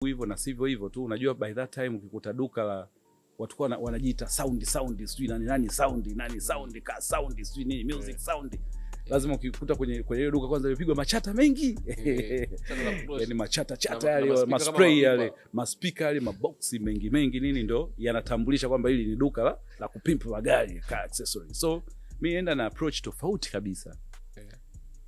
Hivyo na sivyo hivyo tu. Unajua, by that time ukikuta duka la watu kwa wanajiita sound sound, sijui nani nani sound, nani sound, ka sound, sijui nini music sound, lazima ukikuta kwenye hiyo duka kwanza imepigwa machata mengi, Chata za kutosha. Yani machata chata Na yale, maspika kama maspray mapipa. yale, maspika yale, maboksi mengi mengi nini, ndo yanatambulisha kwamba hili ni duka la kupimp magari, car accessory. So mi enda na approach tofauti kabisa.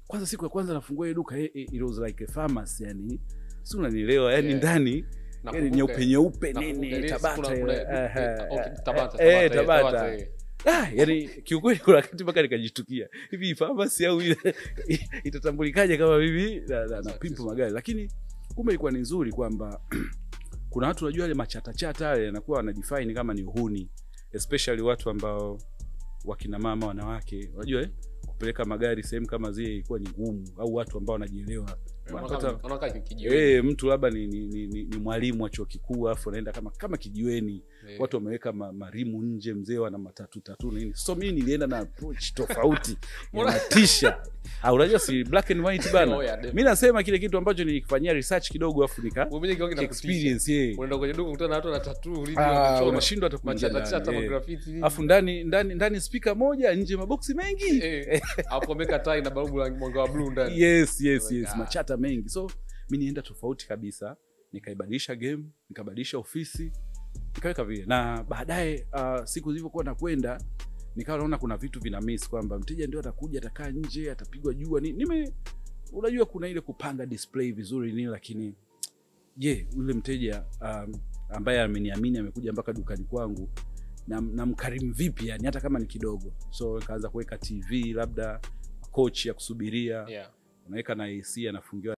Kwanza siku ya kwanza nafungua hiyo duka, it was like a pharmacy, yani si unanielewa, yani ndani yani nyeupe nyeupe Nakumbuka nini, ile siku Tabata ile, okay, Tabata, eh, Tabata, Tabata. Tabata. Ah, yani kiukweli kuna wakati mpaka nikajitukia hivi, pharmacy au ile itatambulikaje kama mimi na pimp magari? Lakini kumbe ilikuwa ni nzuri kwamba kuna watu, unajua, yale machatachata yale yanakuwa wanadefine kama ni uhuni, especially watu ambao wakina mama, wanawake, unajua, kupeleka magari sehemu kama zile ilikuwa ni ngumu, au watu ambao wanajielewa. Wanakaa kijiweni. Eh, mtu labda ni mwalimu wa chuo kikuu, afu anaenda kama kijiweni, watu wameweka marimu nje, mzee, wana matatu tatu nini. So mimi nilienda na approach tofauti, yanatisha. Ah, unajua si black and white bana? Oh, yeah, definitely. Mi nasema kile kitu ambacho nilikifanyia research kidogo, afu nika Wewe mwenyewe kiwango kinakutisha. experience, yeah. Unaenda kwenye duka kukutana na watu wana tattoo nini, Ah, wamechora. unashindwa hata kuingia Machata chata, ndani, eh. magraffiti nini. Afu ndani speaker moja, nje maboksi mengi. Eh, hapo wameweka tai na balbu la mwanga wa blue ndani. Yes. Like, ah. Machata mengi. So mi nienda tofauti kabisa, nikaibadilisha game, nikabadilisha ofisi, nikaweka vile. Na baadaye, siku zilivyokuwa nakwenda, nikawa naona kuna vitu vina miss, kwamba mteja ndio atakuja, atakaa nje, atapigwa jua nini. Unajua kuna ile kupanga display vizuri nini, lakini je, yule mteja ambaye ameniamini, amekuja mpaka dukani kwangu, na mkarimu vipi, yani hata kama ni kidogo? So nikaanza kuweka TV, labda kochi ya kusubiria, unaweka na AC, anafungiwa.